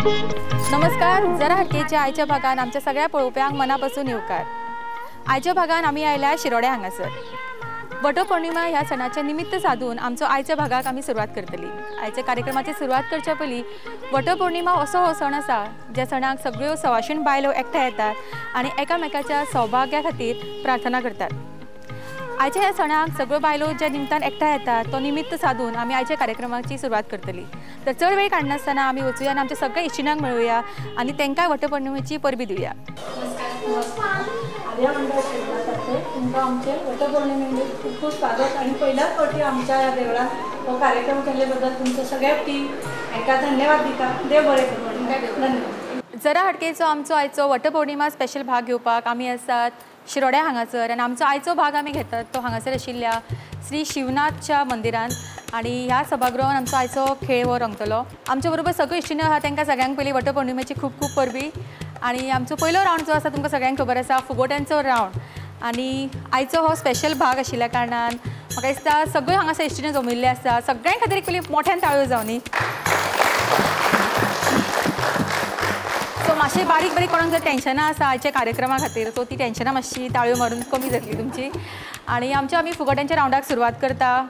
नमस्कार, जरा हटकेच्या आयच्या भागान आमच्या सगळ्या पळोवप्यांक मनापासून येवकार। आयच्या भागान आमी आयल्या शिरोड्या हांगासर। वटपौर्णिमा ह्या सणाचे निमित्त साधून आमचो आयच्या भागाक आमी सुरवात करतली। आयच्या कार्यक्रमाची सुरवात करच्या पयलीं वटपौर्णिमा असो हो सण आसा ज्या सणाक सगळ्यो सवाशीण बायलो एकठांय येतात आनी एकामेकाच्या सौभाग्या खातीर प्रार्थना करतात। आयच्या ह्या सणाक सगळ्यो बायलो ज्या निमतान एकठांय येतात तो निमित्त साधून आमी आयच्या कार्यक्रमाची सुरवात करतली। तर चड वेळ काडनासतना आमी वचुया आनी आमच्या सगळ्या इश्टिणांक मेळुया आनी तांकां वटपौर्णिमेची परबी दिवया। आर्या मंडळ क्षेत्रातर्फे तुमकां आमचे वटपौर्णिमेचे खूब खूब स्वागत आणि पहिल्याच फावटी आमच्या ह्या देवळात हो कार्यक्रम केल्ले बद्दल तुमचो सगळ्या टीम हांकां धन्यवाद दिता। देव बरें करूं, धन्यवाद। जरा हटकेचो आमचो आयचो वटपौर्णिमा स्पेशल भाग घेवपाक आमी आसात शिरोड्या हांगासर आनी आमचो आयचो भाग आमी घेतात तो हांगासर आशिल्ल्या श्री शिवनाथच्या मंदिरान आनी ह्या सभागृहान आमचो आयचो खेळ हो रंगतलो। आमचे बरोबर सगळ्यो इश्टिण्यो आहा, तांकां सगळ्यांक पयलीं वटपौर्णिमेची खूब खूब परबी। आनी आमचो पयलो रावंड जो आसा तुमकां सगळ्यांक खबर आसा, फुगोट्यांचो रावंड। आनी आयचो हो स्पेशल भाग आशिल्ल्या कारणान म्हाका दिसता सगळ्यो हांगासर इश्टिण्यो जमिल्ल्यो आसा, सगळ्यां खातीर एक पयलीं मोठ्यान ताळयो जावनी। सो मातशें बारीक बारीक कोणाक जर टेन्शनां आसा आयच्या कार्यक्रमा खातीर, सो ती टेन्शनां मातशी ताळयो मारून कमी जातली तुमची। आनी आमच्या आमी फुगोट्यांच्या रावंडाक सुरवात करता।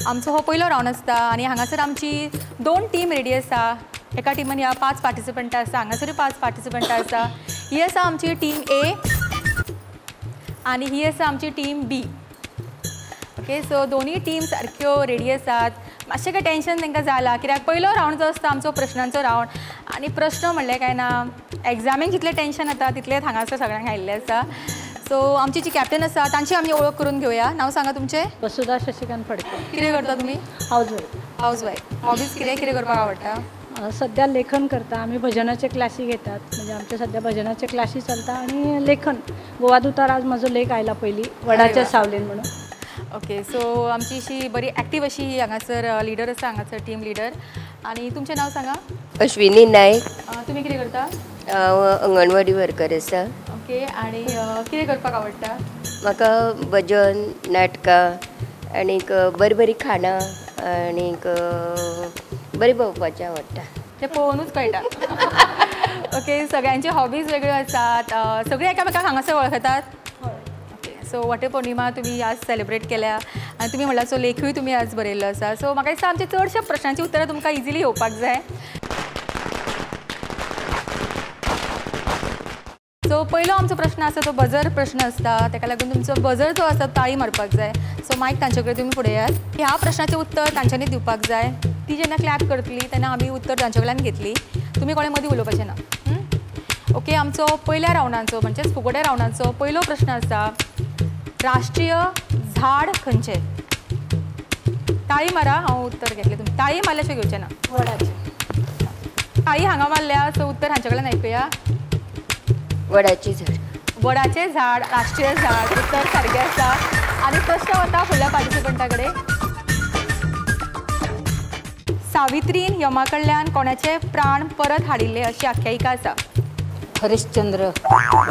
आमचो हो पयलो रावंड आसता आनी हांगासर आमची दोन टीम रेडी आसा। एका टिमान ह्या 5 पार्टिसिपंटां आसा, हांगासरूय 5 पार्टिसिपंटां आसा। ही आसा आमची टीम ए आनी ही आसा आमची टीम बी। ओके, सो दोनूय टीम सारक्यो रेडी आसात। मातशें कांय टेन्शन तांकां जालां कित्याक पयलो रावंड जो आसता आमचो प्रश्नांचो रावंड आनी प्रश्न म्हणलें काय ना एग्जामीक जितलें टेन्शन येता तितलेंच हांगासर सगळ्यांक आयिल्लें आसा। सो आमची जी कॅप्टन आसा तांची आमी वळख करून घेवया। नांव सांगा तुमचें? वसुधा शशिकांत फडके। कितें करता तुमी? हावजवायफ। हावजवायफ। हॉबीज कितें कितें करपाक आवडटा? सध्या लेखन करता आमी, भजनाचे क्लासी घेतात, म्हणजे आमचे सध्या भजनाचे क्लासी चलता आणि लेखन। गोवा दुतार आज म्हजो लेख आयला पयली, वडाच्या सावलेन म्हणून। ओके, सो आमची अशी बरी एक्टीव अशी हांगासर लिडर आसा, हांगासर टीम लिडर। आनी तुमचें नांव सांगा? अश्विनी नायक। तुमी कितें करता? हांव अंगणवाडी वर्कर आसा। ओके, आनी कितें करपाक आवडटा? म्हाका भजन, नाटकां आनीक बरीं बरीं खाणां आनीक बरें भोंवपाचें आवडटा। तें पळोवनूच कळटा। ओके, सगळ्यांचे हॉबीज वेगळ्यो आसात, सगळे एकामेकांक हांगासर वळखतात। ओके, सो वटपौर्णिमा तुमी आज सेलिब्रेट केल्या आनी तुमी म्हणल्यार सो लेखूय तुमी आज बरयल्लो आसा। सो म्हाका दिसता आमचे चडशा प्रश्नांची उतरां तुमकां इजिली येवपाक जाय। सो पयलो आमचो प्रश्न आसा तो बजर प्रश्न आसता, ताका लागून तुमचो बजर जो आसा ताळी मारपाक जाय। सो मायक तांचे कडेन तुमी फुडें येयात। ह्या प्रश्नाचें उत्तर तांच्यांनी दिवपाक जाय। ती जेन्ना क्लॅप करतली तेन्ना आमी उत्तर तांचे कडल्यान घेतली, तुमी कोणें मदीं उलोवपाचें ना। ओके, आमचो पयल्या रावंडाचो म्हणजेच फुगोट्या रावंडाचो पयलो प्रश्न आसा, राष्ट्रीय झाड खंयचें? ताळी मारा, हांव उत्तर घेतलें, तुमी ताळी मारल्या शिवाय घेवचें ना। वडाचें। ताळी हांगा मारल्या, सो उत्तर हांचे कडल्यान आयकुया। वडाचें झाड। वडाचें झाड राष्ट्रीय झाड, उत्तर सारकें आसा। आनी प्रश्न वता फुडल्या पार्टिसिपंटा कडेन। सावित्रीन यमा कडल्यान कोणाचे प्राण परत हाडिल्ले अशी आख्यायिका आसा? हरिश्चंद्र।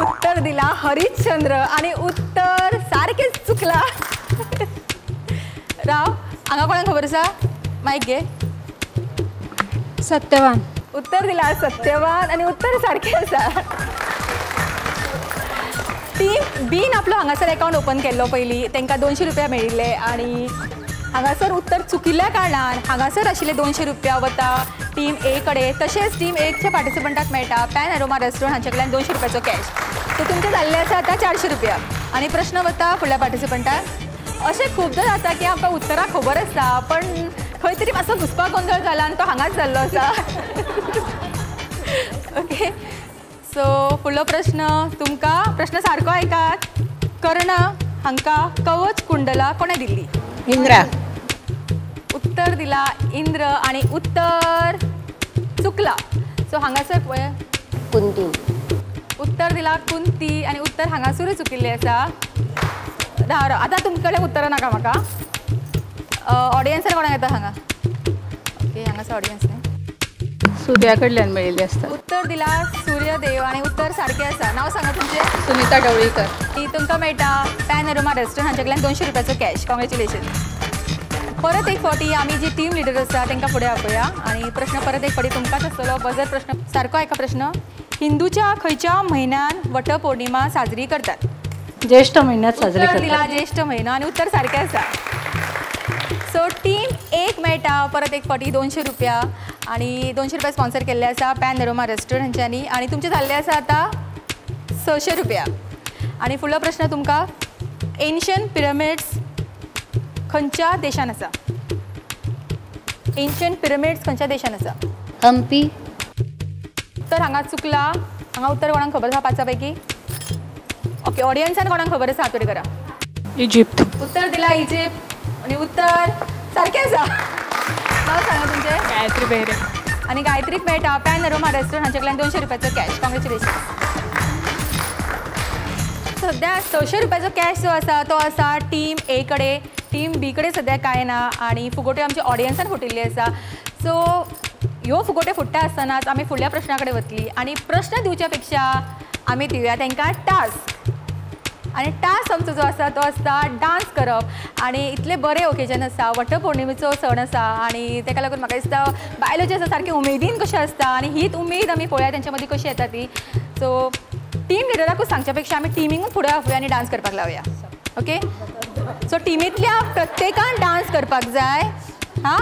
उत्तर दिला हरिश्चंद्र आनी उत्तर सारकेंच चुकला। राव, हांगा कोणाक खबर आसा? मायक घे। सत्यवान। उत्तर दिला सत्यवान आनी उत्तर सारकें आसा। टीम बीन आपलो हांगासर अकावंट ओपन केल्लो पयलीं, तांकां 200 रुपया मेळिल्ले आनी हांगासर उत्तर चुकिल्ल्या कारणान हांगासर आशिल्ले 200 रुपया वता टीम ए कडेन। तशेंच टीम एच्या पार्टिसिपंटाक मेळटा पॅन एरोमा रेस्टॉरंट हांचे कडल्यान 200 रुपयाचो कॅश। सो तुमचें जाल्लें आसा आतां 400 रुपया आनी प्रश्न वता फुडल्या पार्टिसिपंटाक। अशें खुबदां जाता की आमकां उत्तरां खबर आसता पण खंय तरी मातसो घुसपा गोंदळ जाला आनी तो हांगाच जाल्लो आसा। ओके, सो फुडलो प्रश्न तुमकां, प्रश्न सारको आयकात। कर्ण हांकां कवच कुंडला कोणें दिल्ली? इंद्रा। उत्तर दिला इंद्र आनी उत्तर चुकला। सो हांगासर पळय कुंती। उत्तर दिला कुंती आनी उत्तर हांगासरूय चुकिल्लें आसा। राव राव, आतां तुमचे कडेन उत्तरां नाका म्हाका। ऑडियन्सान कोणाक येता हांगा? ओके, हांगासर ऑडियन्स न्ही। सूर्या कडल्यान मेळिल्लें आसता। उत्तर दिला सूर्यदेव आनी उत्तर सारकें आसा। नांव सांगा तुमचें? सुनीता ढवळीकर। ती तुमकां मेळटा पॅन एरोमा रेस्टॉरंट हांचे कडल्यान 200 रुपयाचो कॅश। कॉंग्रेच्युलेशन। परत एक फावटी आमी जी टीम लिडर आसा तांकां फुडें आपोवया आनी प्रश्न परत एक फावटी तुमकांच आसतलो. बजर प्रश्न सारको एका प्रश्न. हिंदूच्या खंयच्या म्हयन्यान वटपौर्णिमा साजरी करतात? ज्येष्ठ म्हयन्यात साजरी करतात. ज्येष्ठ म्हयनो आनी उत्तर सारकें आसा. सो टीम एक मेळटा परत एक फावटी 200 रुपया आनी 200 रुपया स्पॉन्सर केल्ले आसा पॅनोरमा रेस्टॉरंट हांच्यांनी आनी तुमचे जाल्ले आसा आतां 600 रुपया. आनी फुडलो प्रश्न तुमकां, एन्शियंट पिरमिड्स खंयच्या देशान आसा? एन्शियंट पिरमिड्स खंयच्या देशान आसा? हम्पी. उत्तर हांगा चुकला. हांगा उत्तर कोणाक खबर आसा 5 पैकी? ओके, ऑडियन्सान कोणाक खबर आसा हात वयर करा. इजिप्त. उत्तर दिला इजिप्त आनी उत्तर सारकें आसा. नांव सांगा तुमचें? गायत्री बेहरे. आनी गायत्रीक मेळटा पॅनोरमा रेस्टॉरंट हांचे कडल्यान 200 रुपयाचो कॅश. कॉंग्रेच्युलेशन्स. सद्या 600 रुपयाचो कॅश जो आसा तो आसा टीम ए कडेन. टीम बी कडेन सद्या कांय ना आनी फुगोट्यो आमच्या ऑडियन्सान फुटिल्ली आसा. सो ह्यो फुगोट्यो फुट्टा आसतनाच आमी फुडल्या प्रश्ना कडेन वतली आनी प्रश्न दिवच्या पेक्षा आमी दिवया तांकां टास्क. आनी टास्क आमचो जो आसा तो आसता डांस करप. आनी इतलें बरें ओकेजन आसा, वटपौर्णिमेचो सण आसा आनी ताका लागून म्हाका दिसता बायलो ज्यो आसा सारकी उमेदीन कश्यो आसता आनी हीच उमेद आमी पळोवया तेंच्या मदीं कशी येता ती. सो टीम लिडराकूच सांगच्या पेक्षा आमी टिमींकूच फुडें आपोवया आनी डांस करपाक लावया. ओके, सो टिमींतल्या प्रत्येकान डांस करपाक जाय. हां,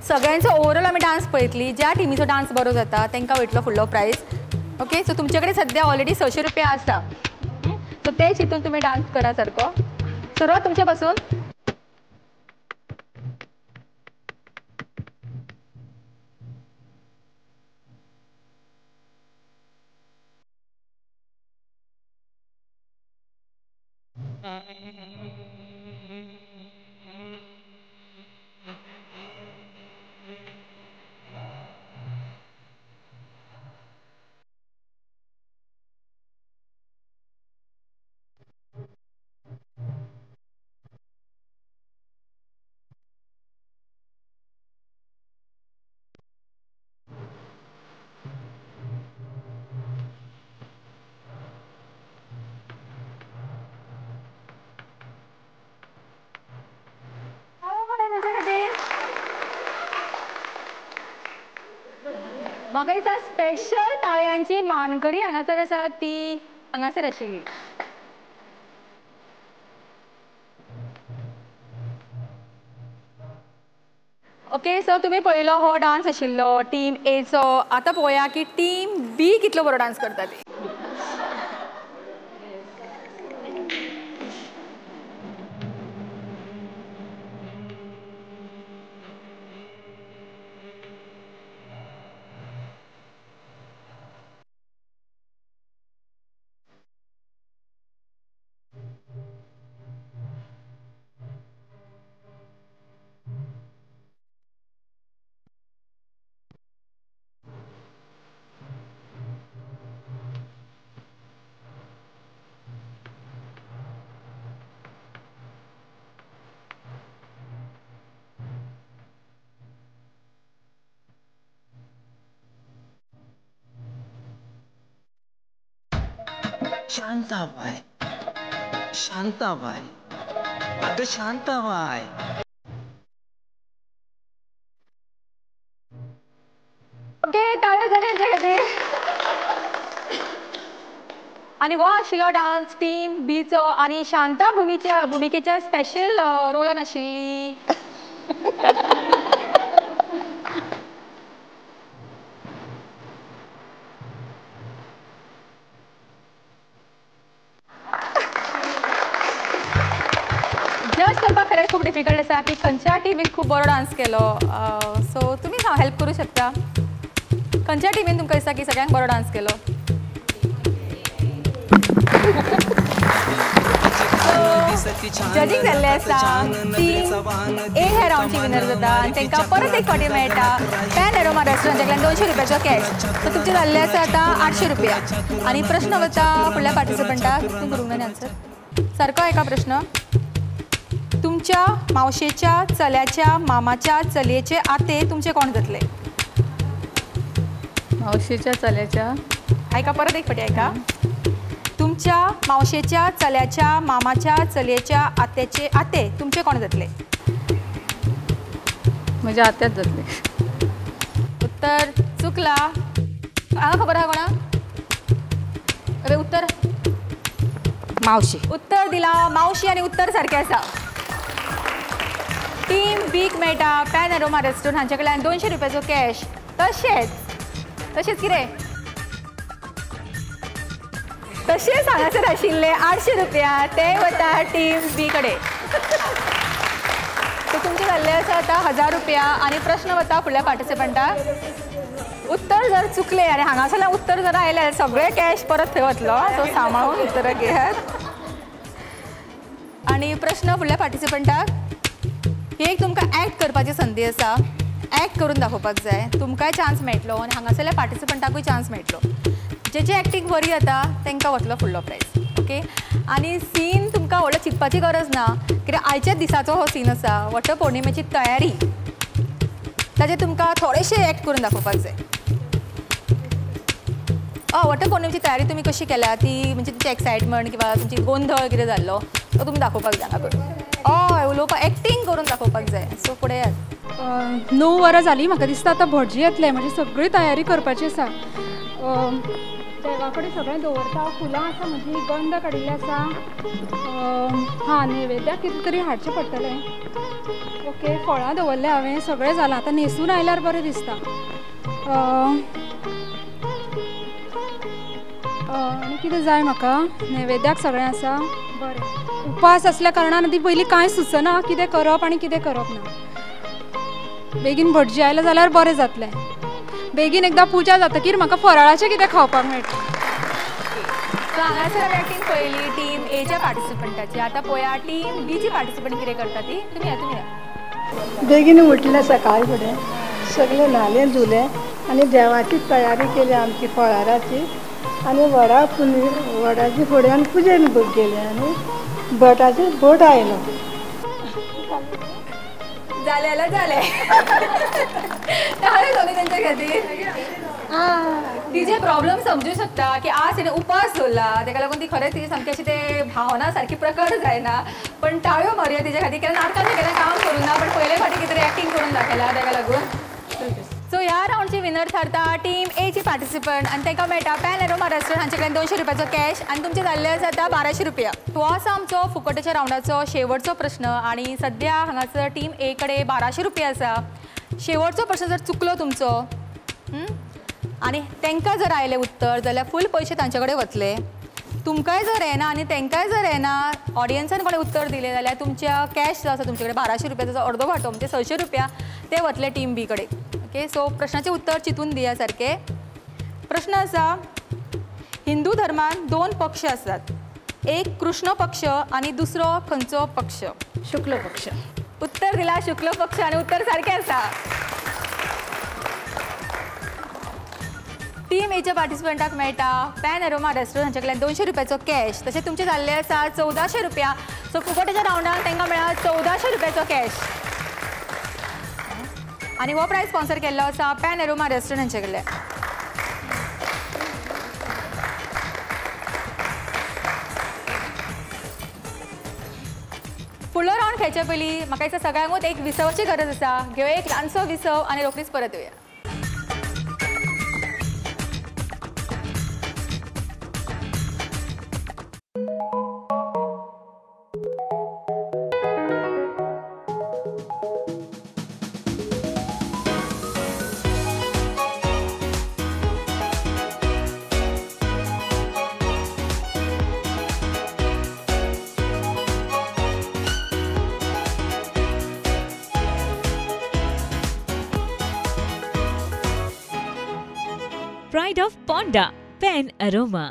सगळ्यांचो ओवरऑल आमी डांस पळयतली. ज्या टिमीचो डांस बरो जाता तांकां वयतलो फुडलो प्रायज. ओके, सो तुमचे कडेन सद्या ऑलरेडी 600 रुपया आसा. सो ते चिंतून तुमी डांस करा सारको. सुरवात तुमचे पासून. म्हाका दिसता स्पेशल ताळयांची मानकरी हांगासर आसा ती हांगासर आशिल्ली. ओके, सो तुमी पळयलो हो डांस आशिल्लो टीम एचो. आतां पळोवया की टीम बी कितलो बरो डांस करता ती. शांताबाय, शांताबाय, अगं शांताबाय. ओके, टाळ्यो जाल्या हेंच्या खातीर. आनी हो आशिल्लो डांस टीम बीचो आनी शांता भुमिकेच्या भुमिकेच्या स्पेशल रोलान आशिल्ली. जज करपाक खरेंच खूब डिफिकल्ट आसा की खंयच्या टिमीन खूब बरो डांस केलो. सो तुमी हेल्प करूं शकता. खंयच्या टिमीन तुमकां दिसता की सगळ्यांक बरो डांस केलो? जजींग जाल्लें आसा. टीम ए ह्या रावंडची विनर जाता आनी तांकां परत एक फावटी मेळटा पॅनोरमा रेस्टॉरंटांतल्यान 200 रुपयाचो कॅश. सो तुमचें जाल्लें आसा आतां 800 रुपया. आनी प्रश्न वता फुडल्या पार्टिसिपंटाक. तूं करूंक ना आन्सर सारको एका प्रश्न. तुमच्या मावशेच्या चल्याच्या मामाच्या चलयेचे आते तुमचे कोण जातले? मावशेच्या चल्याच्या. आयका परत एक फावटी आयका. तुमच्या मावशेच्या चल्याच्या मामाच्या चलयेच्या आत्याचे आते तुमचे कोण जातले? म्हज्या आत्याच जातले. उत्तर चुकला. हांगा खबर आहा कोणाक? अरे उत्तर मावशी. उत्तर दिला मावशी आनी उत्तर सारकें आसा. टीम बीक मेळटा पॅन अरोमा रेस्टॉरंट हांचे कडल्यान 200 रुपयाचो कॅश. तशेंच तशेंच कितें तशेंच हांगासर आशिल्ले 800 रुपया ते वता टीम बी कडेन. सो तुमचे जाल्ले आसा आतां 1000 रुपया आनी प्रश्न वता फुडल्या पार्टिसिपंटाक. उत्तर जर चुकले आनी हांगासरल्यान उत्तर जर आयलें जाल्यार सगळें कॅश परत थंय वतलो. सो सांबाळून उत्तरां घेयात. आनी प्रश्न फुडल्या पार्टिसिपंटाक. ही एक तुमकां एक्ट करपाची संदी आसा. एक्ट करून दाखोवपाक जाय. तुमकांय चान्स मेळटलो आनी हांगासरल्या पार्टिसिपंटाकूय चान्स मेळटलो. जेची एक्टींग बरी जाता तांकां वतलो फुडलो प्रायज. ओके. आनी सीन तुमकां व्हडलो चिंतपाची गरज ना कित्याक आयच्याच दिसाचो हो सीन आसा. वट पौर्णिमेची तयारी ताजेर तुमकां थोडेशें एक्ट करून दाखोवपाक जाय. हय, वट पौर्णिमेची तयारी तुमी कशी केल्या ती म्हणजे तुमची एक्सायटमेंट किंवा तुमची गोंधळ कितें जाल्लो तो तुमी दाखोवपाक जाय हांगा करून. हय, उलोवपाक एक्टींग करून दाखोवपाक जाय. सो फुडें यात. 9 वरां जालीं. म्हाका दिसता आतां भटजी येतले. म्हजी सगळी तयारी करपाची आसा. देवा कडेन सगळें दवरता. फुलां आसा म्हजी, गंध काडिल्ले आसा. हां, नैवेद्याक कितें तरी हाडचें पडटलें. ओके, फळां दवरलें हांवें, सगळें जालां. आतां न्हेसून आयल्यार बरें दिसता. आनी कितें जाय म्हाका? नैवेद्याक सगळें आसा. बरें, उपास आसल्या कारणान आदी पयलीं कांय सुचना कितें करप आनी कितें करप ना. बेगीन भटजी आयले जाल्यार बरें जातलें. बेगीन एकदां पुजा जातकीर म्हाका फराळाचें कितें खावपाक मेळटा. सो हांगासर एक्टींग पळयली टीम एच्या पार्टिसिपंटाची. आतां पळया टीम बीची पार्टिसिपंट कितें करता ती. तुमी या, तुमी या. बेगीन उठले सकाळी फुडें, सगळे न्हाले धुले आनी देवाची तयारी केली आमची फळाराची. आनी वडा वडाची फुड्यान पुजेन गेले आनी भटाचेर भट आयलो. जालें जालें दोनी तेंच्या खातीर. तिजे प्रॉब्लम समजू शकता की आज तिणें उपास दवरला तेका लागून ती खरेंच ती सामकी अशी ते भावना सारकी प्रकट जायना. पण टाळयो मारया तिच्या खातीर. केन्ना नाटकान केन्ना काम करूं ना, पण पयले फावटी कितें एक्टींग करून दाखयला तेका लागून. सो ह्या रावंडची विनर थारता टीम एची पार्टिसिपंट आनी तांकां मेळटा पॅन एरोमा रेस्टॉरंट हांचे कडल्यान 200 रुपयाचो कॅश आनी तुमचे जाल्ले आसा आतां 1200 रुपया. हो आसा आमचो फुकटेच्या रावंडाचो शेवटचो प्रश्न आनी सद्या हांगासर टीम ए कडेन 1200 रुपया आसा. शेवटचो प्रश्न जर चुकलो तुमचो आनी तांकां जर आयलें उत्तर जाल्यार फूल पयशे तांचे कडेन वतले. तुमकांय जर येना आनी तांकांय जर येना ऑडियन्सान कोणें उत्तर दिलें जाल्यार तुमच्या कॅश जो आसा तुमचे कडेन 1200 रुपयाचो अर्दो वांटो म्हणजे 600 रुपया ते वतले टीम बी कडेन. ओके, सो प्रश्नाचें उत्तर चिंतून दिया सारकें. प्रश्न आसा, हिंदू धर्मान 2 पक्ष आसात, एक कृष्ण पक्ष आनी दुसरो खंयचो पक्ष? शुक्ल पक्ष. उत्तर दिला शुक्ल पक्ष आनी उत्तर सारकें आसा. टीम एच्या पार्टिसिपंटाक मेळटा पॅन अरोमा रेस्टॉरंट हांचे कडल्यान 200 रुपयाचो कॅश. तशें तुमचे जाल्ले आसा 1400 रुपया. सो फुकटेच्या रावंडान तांकां मेळ्ळा 1400 रुपयाचो कॅश. आनी हो प्रायज स्पॉन्सर केल्लो आसा पॅन एरोमा रेस्टॉरंट हांचे कडल्यान. फुडलो रावंड खेळचे पयलीं म्हाका दिसता सगळ्यांकूच एक विसवाची गरज आसा. घेवया एक ल्हानसो विसव आनी रोखडीच परत येवया. Pride of Ponda, Pen Aroma.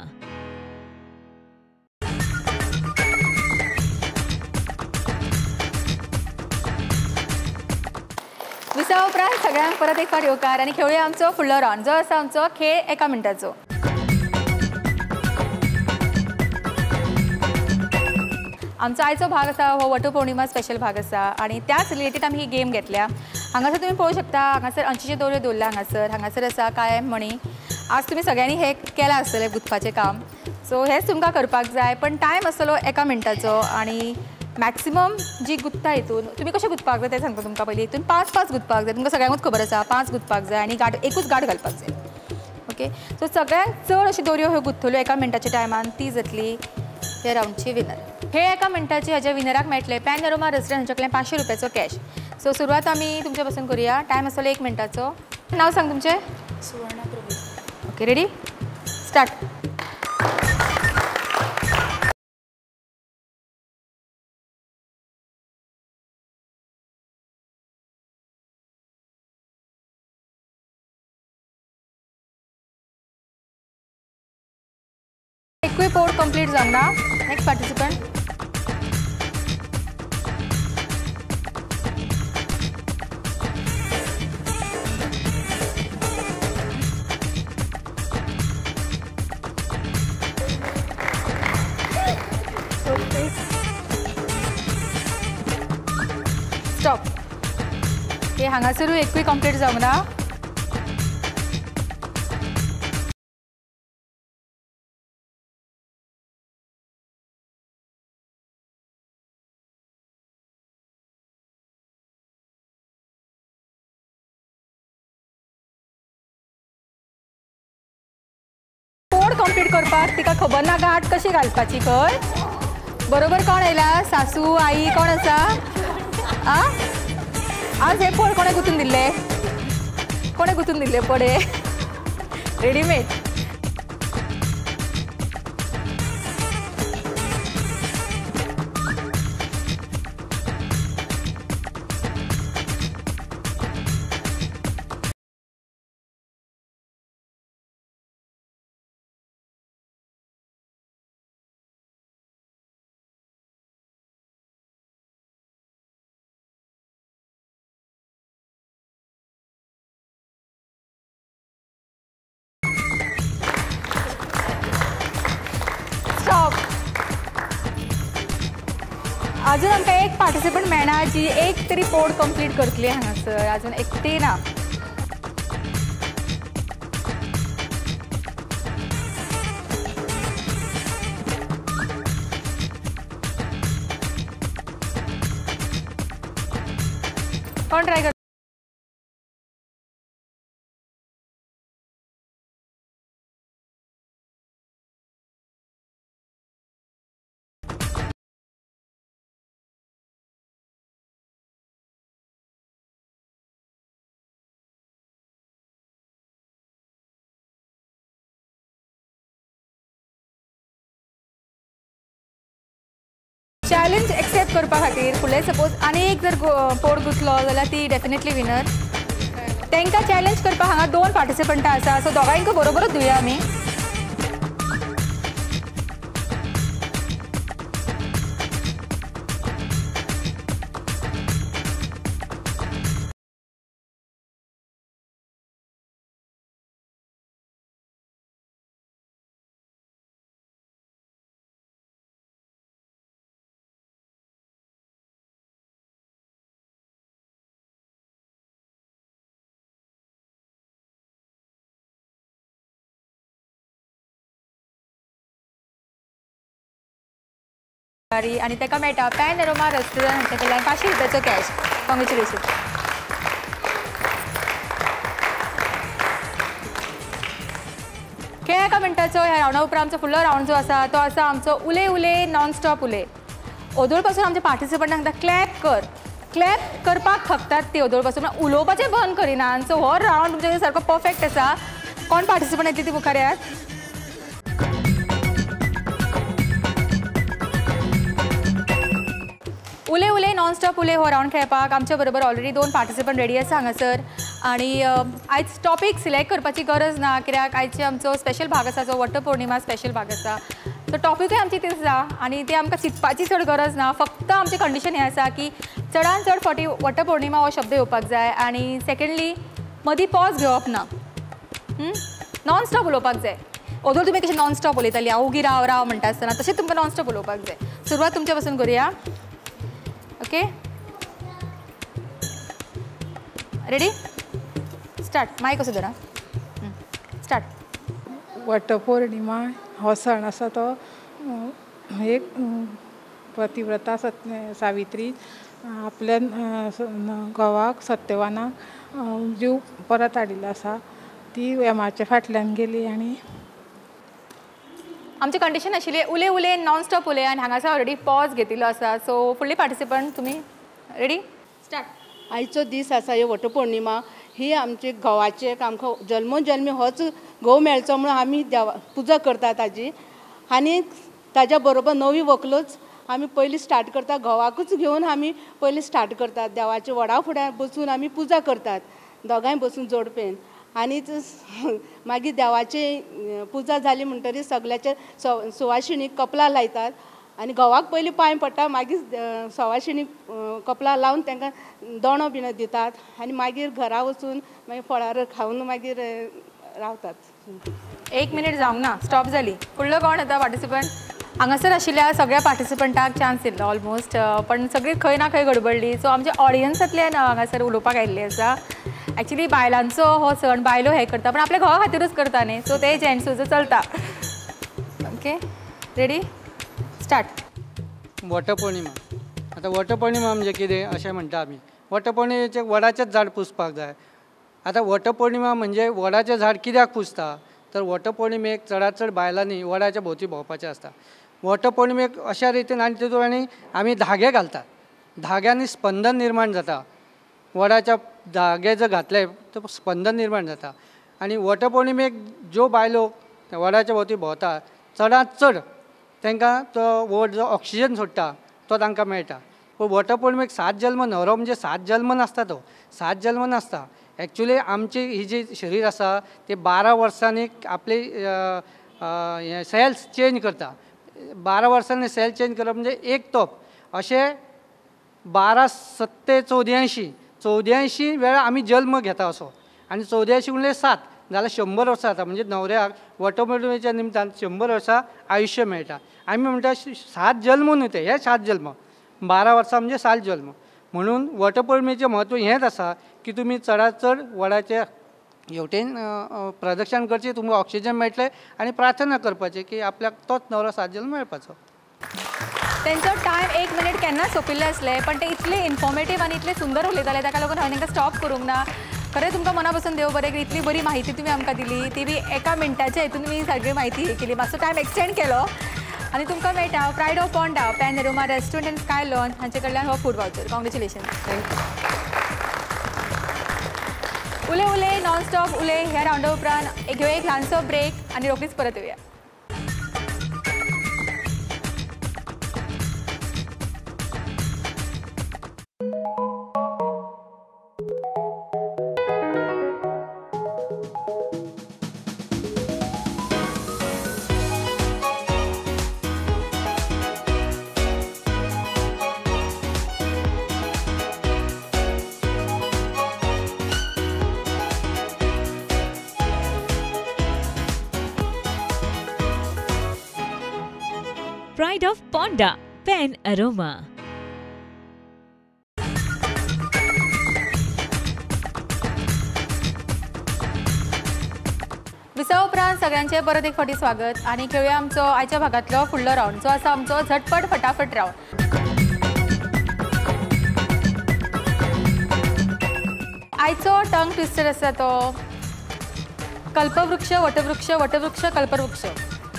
विसव उपरांत सगळ्यांक परत एक फावट येवकार आनी खेळुया आमचो फुडलो रावंड जो आसा आमचो खेळ एका मिनटाचो. आमचो आयचो भाग आसा हो वटपौर्णिमा स्पेशल भाग आसा आनी त्याच रिलेटेड आमी ही गेम घेतल्या. हांगासर तुमी पळोवंक शकता, हांगासर अंशीचे दोरे दवरल्या, हांगासर हांगासर आसा काय म्हणी. आज तुमी सगळ्यांनी हें केलां आसतलें गुंतपाचें काम. सो हेंच तुमकां करपाक जाय, पण टायम आसतलो एका मिनटाचो आनी मॅक्सिमम जी गुत्ता हितून तुमी कशें गुंतपाक जाय तें सांगता तुमकां पयलीं. हितून 5 5 गुंतपाक जाय, तुमकां सगळ्यांकूच खबर आसा. 5 गुंतपाक जाय आनी गांठ एकूच गांठ घालपाक जाय. ओके, सो सगळ्यांत चड अशी दोरयो ह्यो गुंततल्यो एका मिनटाच्या टायमान ती जातली ह्या रावंडची विनर. हे एका मिनटाचे ह्याच्या विनराक मेळटले पॅनोरमा रेस्टॉरंट हांच्या कडल्यान 500 रुपयाचो कॅश. सो सुरवात आमी तुमच्या पासून करुया. टायम आसतलो 1 मिनटाचो. नांव सांग तुमचें? Suvarna Prabhu. Okay, ready, start. एकूय पोड कंप्लीट जावंक ना. Next participant. Stop. हे हांगासरूय एकूय कंप्लीट जावंक ना. कंप्लीट करपाक तिका खबर ना गांठ कशी घालपाची खंय. बरोबर कोण आयला? सासू, आई, कोण आसा? आ आज हे पड कोणें गुंतून दिल्ले? कोणें गुंतून दिल्ले पड हे? रेडीमेड. अजून आमकां एक पार्टिसिपंट मेळना जी एक तरी पोड कंप्लीट करतली हांगासर. अजून एकटी ना. कोण ट्राय कर? चॅलेंज एक्सेप्ट करपा खातीर फुडले सपोज आनी एक जर पोड गुंतलो जाल्यार ती डेफिनेटली विनर. तांकां चॅलेंज करपाक हांगा 2 पार्टिसिपंटां आसा. सो दोगांयकूय बरोबरूच दिवया आमी. आनी ताका मेळटा पॅनोरमा रेस्टॉरंट हांच्या कडल्यान 500 रुपयाचो कॅश. कॉंग्रेच्युलेशन. खेळ एका मिनटाचो ह्या रावंडा उपरांत आमचो फुडलो रावंड जो आसा तो आसा आमचो उले उले नॉनस्टॉप उले. ओदोळ पासून आमच्या पार्टिसिपंटांक क्लॅप कर क्लॅप करपाक थकतात ती ओदोळ पासून, उलोवपाचें बंद करिना. सो हो रावंड तुमच्या सारको परफेक्ट आसा. कोण पार्टिसिपंट येतली ती मुखार येयात. उले उले नॉनस्टॉप उले हो रावंड खेळपाक आमच्या बरोबर ऑलरेडी 2 पार्टिसिपंट रेडी आसा हांगासर. आनी आयज टॉपीक सिलेक्ट करपाची गरज ना कित्याक आयचे आमचो स्पेशल भाग आसा जो वटपौर्णिमा स्पेशल भाग आसा. सो टॉपिकूय आमची तीच आसा आनी ते आमकां चिंतपाची चड गरज ना. फक्त आमचें कंडिशन हें आसा की चडान चड फावटी वटपौर्णिमा हो शब्द येवपाक जाय आनी सेकंडली मदीं पॉज घेवप ना. नॉनस्टॉप उलोवपाक जाय. ओदोळ तुमी कशें नॉनस्टॉप उलयताली हांव ओगी राव राव म्हणटा आसतना तशें तुमकां नॉनस्टॉप उलोवपाक जाय. सुरवात तुमच्या पासून करुया. Okay, ready, start. मायक कसो धरा. स्टार्ट. वटपौर्णिमा हो सण आसा तो एक पतिव्रता सावित्री आपल्या घोवाक सत्यवानाक जीव परत हाडिल्लो आसा. ती यमाच्या फाटल्यान गेली. आनी आमची कंडिशन आशिल्ली उले उले नॉनस्टॉप उले आनी हांगासर ऑलरेडी पॉज घेतिल्लो आसा. सो फुडली पार्टिसिपंट तुमी रेडी स्टार्ट. आयचो दीस आसा ही वटपौर्णिमा ही आमची घोवाचे आमकां जल्मोजल्मी होच घोव मेळचो म्हणून आमी देवा पुजा करता ताजी. आनी ताज्या बरोबर नवी व्हंकलूच आमी पयलीं स्टार्ट करता, घोवाकूच घेवन आमी पयलीं स्टार्ट करतात. देवाचे वडा फुड्यार बसून आमी पुजा करतात दोगांय बसून जोडपेन. आनी मागीर देवाची पुजा जाली म्हणटरीर सगळ्याचे सुवाशिणीक कपलां लायतात आनी घोवाक पयलीं पांय पडटा, मागीर सवाशिणीक कपलां लावन तांकां दोणो बिणो दितात आनी मागीर घरा वचून मागीर फळार खावन मागीर रावतात. एक मिनीट जावंक ना, स्टॉप जाली. फुडलो कोण येता पार्टिसिपंट? हांगासर आशिल्ल्या सगळ्या पार्टिसिपंटाक चान्स दिल्लो ऑलमोस्ट, पण सगळी खंय ना खंय गडबडली. सो आमच्या ऑडियन्सांतल्यान हांगासर उलोवपाक आयिल्ले आसा. एक्चुली बायलांचो हो सण बायलो हे करता, पण आपल्या घोवा खातीरूच करता न्ही, सो ते जेंट्सूचो चलता. Okay ready start. Vat Purnima. आतां वटपौर्णिमा म्हणजे कितें अशें म्हणटा आमी. वटपौर्णिमेचें वडाचेंच झाड पुजपाक जाय. आतां वटपौर्णिमा म्हणजे वडाचें झाड कित्याक पुजता तर वटपौर्णिमेक चडांत चड बायलांनी वडाच्या भोंवती भोंवपाचें आसता. वटपौर्णिमेक अशा रितीन आनी तितून आनी आमी धागे घालतात. धाग्यांनी स्पंदन निर्माण जाता. वडाच्या धागे जर घातले तर स्पंदन निर्माण जाता. आनी वटपौर्णिमेक ज्यो बायलो वडाच्या भोंवती भोंवता चडांत चड तांकां तो वड जो ऑक्सिजन सोडटा तो तांकां मेळटा. पूण वटपौर्णिमेक 7 जल्म न्हवरो म्हणजे 7 जल्म नासता, तो 7 जल्म नासता. एक्चुली आमची ही जी शरीर आसा ते 12 वर्सांनी आपले सेल्स चेंज करता. 12 वर्सांनी सेल चेंज करप म्हणजे एक तोप अशें 12 सत्ते 84 84 वेळा आमी जल्म घेता असो. आनी 84 गुणिले 7 जाल्यार 100 वर्सां जाता. म्हणजे न्हवऱ्याक वटपौर्णिमेच्या निमतान 100 वर्सां आयुश्य मेळटा. आमी म्हणटा 7 जल्म न्हय ते, हे 7 जल्म, 12 वर्सां म्हणजे 7 जल्म. म्हणून वटपौर्णिमेचें म्हत्व हेंच आसा की तुमी चडांत चड वडाचे हेवटेन प्रदक्षिण करची, तुमकां ऑक्सिजन मेळटलें आनी प्रार्थना करपाची की आपल्याक तोच न्हवरो 7 जल्म मेळपाचो. तेंचो टायम 1 मिनीट केन्नाच सोंपिल्ले आसले, पण ते इतले इन्फॉर्मेटीव आनी इतले सुंदर उलयताले, ताका लागून हांवें तांकां स्टॉप करूंक ना. खरें तुमकां मना पसून देव बरें की इतली बरी माहिती तुमी आमकां दिली, ती बी एका मिनटाच्या हितून तुमी सगळी माहिती हे केली. मातसो टायम एक्सटेंड केलो आनी तुमकां मेळटा pride of Ponda Panorama restaurant and sky lawn हांचे कडल्यान हो food voucher. Congratulation. Thank you. उले उले नॉनस्टॉप उले ह्या रावंडा उपरांत घेवया एक ल्हानसो ब्रेक आनी रोखडीच परत येवया. Pride of Ponda, Pen Aroma. विसव उपरांत सगळ्यांचे परत एक फावटी स्वागत आनी खेळुया आमचो आयच्या भागांतलो फुडलो रावंड जो आसा आमचो झटपट फटाफट रावंड. आयचो टंग ट्विस्टर आसा तो कल्पवृक्ष वटवृक्ष वटवृक्ष कल्पवृक्ष.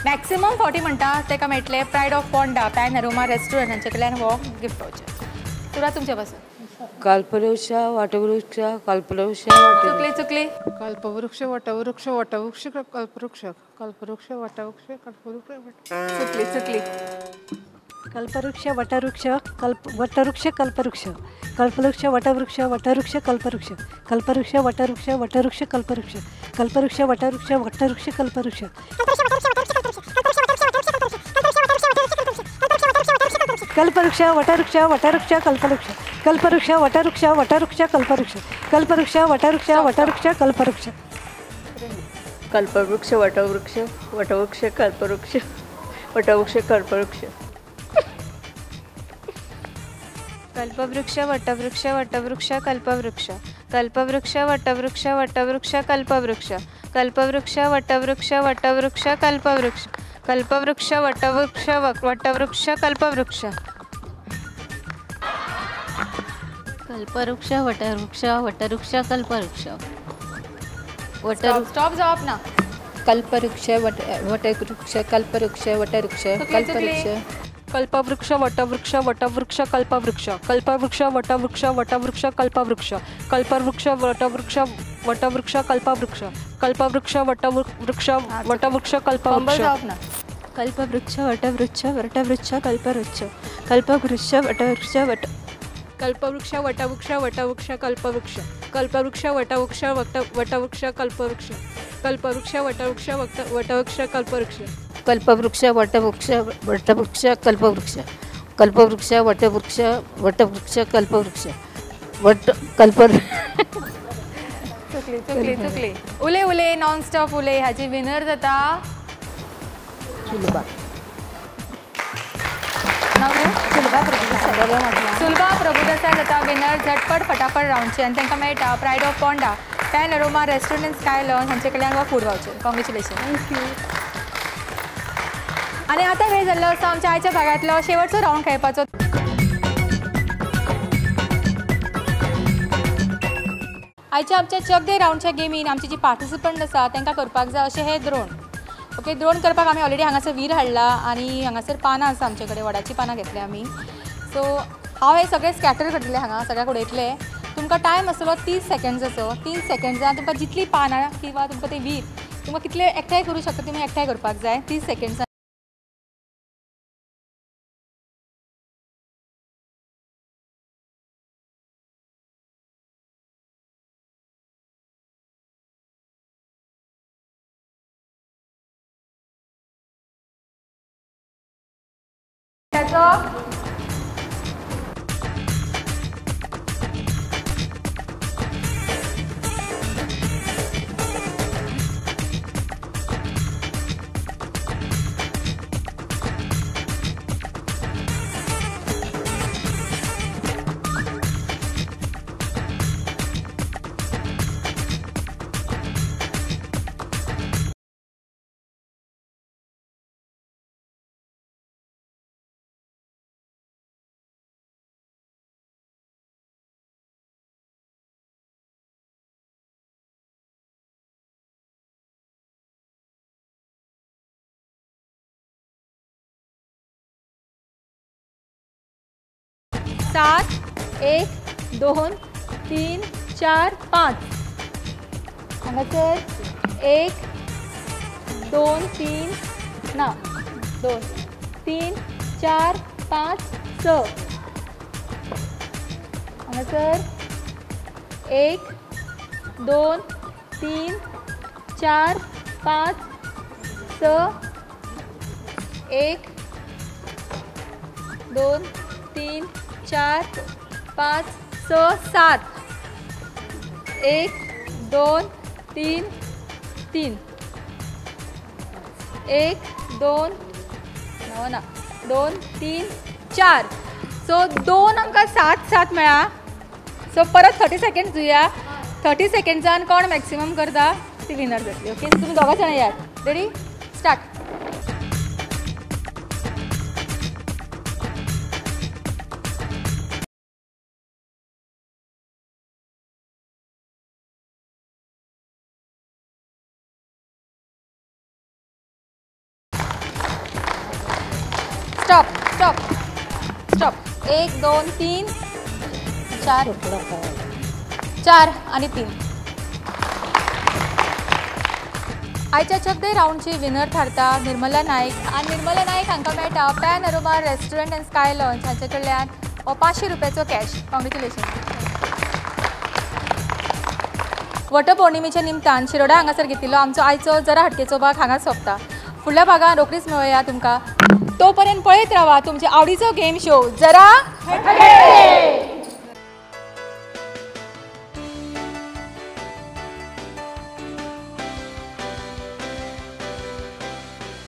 मॅक्सिमम फावटी म्हणटा ताका मेळटलें pride of Ponda Panorama restaurant हांचे कडल्यान हो गिफ्ट वावचर. सुरवात तुमचे पासून. कल्पवृक्ष वटवृक्ष कल्पवृक्ष. चुकली चुकली. कल्पवृक्ष वटवृक्ष वटवृक्ष कल्पवृक्ष कल्पवृक्ष वटवृक्ष कल्पवृक्ष. चुकली चुकली. कल्पवृक्ष वटवृक्ष कल्प वटवृक्ष कल्पवृक्ष कल्पवृक्ष वटवृक्ष वटवृक्ष कल्पवृक्ष कल्पवृक्ष वटवृक्ष वटवृक्ष कल्पवृक्ष कल्पवृक्ष वटवृक्ष वटवृक्ष कल्पवृक्ष कल्पवृक्ष वटवृक्ष वटवृक्ष कल्पवृक्ष कल्पवृक्ष वटवृक्ष वटवृक्ष कल्पवृक्ष कल्पवृक्ष वटवृक्ष वटवृक्ष कल्पवृक्ष कल्पवृक्ष वटवृक्ष वटवृक्ष कल्पवृक्ष वटवृक्ष कल्पवृक्ष कल्पवृक्ष वटवृक्ष वटवृक्ष कल्पवृक्ष कल्पवृक्ष वटवृक्ष वटवृक्ष कल्पवृक्ष कल्पवृक्ष वटवृक्ष वटवृक्ष कल्पवृक्ष कल्पवृक्ष वटवृक्ष वटवृक्ष कल्पवृक्ष. कल्पवृक्ष वटवृक्ष वटवृक्ष कल्पवृक्ष. स्टॉप जावप ना. कल्पवृक्ष वटवृक्ष कल्पवृक्ष वटवृक्ष कल्पवृक्ष कल्पवृक्ष वटवृक्ष वटवृक्ष कल्पवृक्ष कल्पवृक्ष वटवृक्ष वटवृक्ष कल्पवृक्ष कल्पवृक्ष वटवृक्ष वटवृक्ष कल्पवृक्ष कल्पवृक्ष वटवृक्ष वटवृक्ष कल्पवृक्ष कल्पवृक्ष वटवृक्ष वटवृक्ष कल्पवृक्ष कल्पवृक्ष वटवृक्ष वट कल्पवृक्ष वटवृक्ष वटवृक्ष कल्पवृक्ष कल्पवृक्ष वटवृक्ष वटवृक्ष कल्पवृक्ष कल्पवृक्ष वटवृक्ष वटवृक्ष कल्पवृक्ष कल्पवृक्ष वटवृक्ष वटवृक्ष कल्पवृक्ष कल्पवृक्ष वटवृक्ष वटवृक्ष कल्पवृक्ष वट कल्प. चुकली चुकली चुकली. उले उले नॉन स्टॉप उले हाची विनर जाता सुलभा. सुलभा प्रभुदेसाय जाता विनर झटपट फटाफट रावंडचे आनी तांकां मेळटा pride of Ponda Pan Aroma restaurant and sky lounge हांचे कडल्यान हो food voucher. Congratulation. Thank you. आनी आतां वेळ जाल्लो आसा आमच्या आयच्या भागांतलो शेवटचो रावंड खेळपाचो. आयच्या आमच्या चक दे रावंडच्या गेमीन आमची जी पार्टिसिपंट आसा तांकां करपाक जाय अशें हें द्रोण. ओके, द्रोण करपाक आमी ऑलरेडी हांगासर वीर हाडला आनी हांगासर पानां आसा आमचे कडेन, वडाचीं पानां घेतल्या आमी. सो हांव हे सगळे स्कॅटर करतलें हांगा सगळ्याक उडयतलें. तुमकां टायम आसतलो 30 सेकंड्साचो. 30 सेकंड्सान तुमकां जितलीं पानां किंवा तुमकां ते वीर तुमकां कितले एकठांय करूं शकता तुमी एकठांय करपाक जाय 30 सेकंड्सान. 7 1 2 3 4 5 हांगासर 1 2 3 ना 2 3 4 5 6 हांगासर 1 2 3 4 5 6 1 2 3 4 5 6 7 1 2 3 3 1 2 ना 2 3 4. सो 2 आमकां 7 7 मेळ्ळा. सो परत 30 सेकेंड्स दिवया. 30 सेकेंड्सान कोण मॅक्सिमम करता ती विनर जातली. ओके, तुमी दोगां जाणां येयात. Ready, start. Stop stop stop. 1 2 3 4 4 आणि 3. आयच्या चक दे रावंडची विनर थारता निर्मला नायक. आनी निर्मला नायक हांकां मेळटा Pan Aroma restaurant and sky lounge हांचे कडल्यान हो 500 रुपयाचो कॅश. कॉंग्रेच्युलेशन. वटपौर्णिमेच्या निमतान शिरोडा हांगासर घेतिल्लो आमचो आयचो जरा हटकेचो भाग हांगाच सोंपता. फुडल्या भागान रोखडीच मेळोया तुमकां. तोपर्यंत पळयत रावा तुमच्या आवडीचो गेम शो जरा हटके.